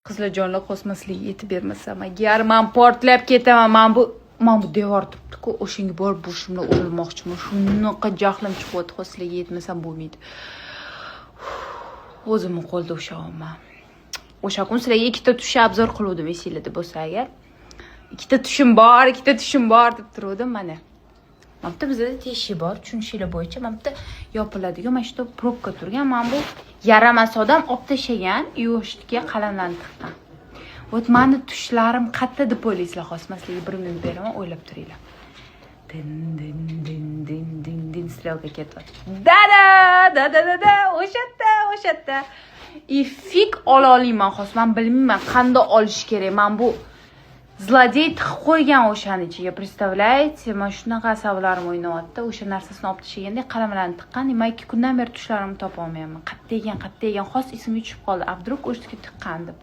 Qizlarjonlar, kosmoslarga yetib bermasam agar, man portlab ketaman. Man bu devor turibdi-ku, o'shanga borib boshimni urilmoqchiman. Shunaqa jahlim chiqyapti, hozir sizlarga yetmasam bo'lmaydi. O'zimni qo'lda ushyapman. O'sha kun sizlarga ikkita тушь обзор qiluvdim, esinglarda bo'lsa agar. Ikkita тушь im bor, ikkita тушь im bor deb turuvdim mana. Mana bitta bizada teshik bor, tushunishinglar bo'yicha mana bitta yopiladigan mana shu пробка turgan. Mana bu yaramas odam olib tashlagan, yuvoshga qalamlarni tiqqan. Вот mani тушь larim qayerda deb o'ylaysizlar hozir? Man sizlarga bir minut beraman, o'ylab turinglar. Din din din din din din, стрелка ketyapti. Да, да, да, да, да, o'sha yerda, o'sha yerda. И фиг ola olmayman hozir. Man bilmayman, qanday olish kerak. Man bu злодей tiqib qo'ygan o'shani ichiga, представляете? Man shunaqa asablarim o'ynayapti. O'sha narsasini olib tashlaganda qalamlarni tiqqan. Man 2 kundan beri тушь larimni topolmayapman. Qayerda ekan, qayerda ekan? Hozir esimga tushib qoldi. А вдруг o'sha yerga tiqqan deb.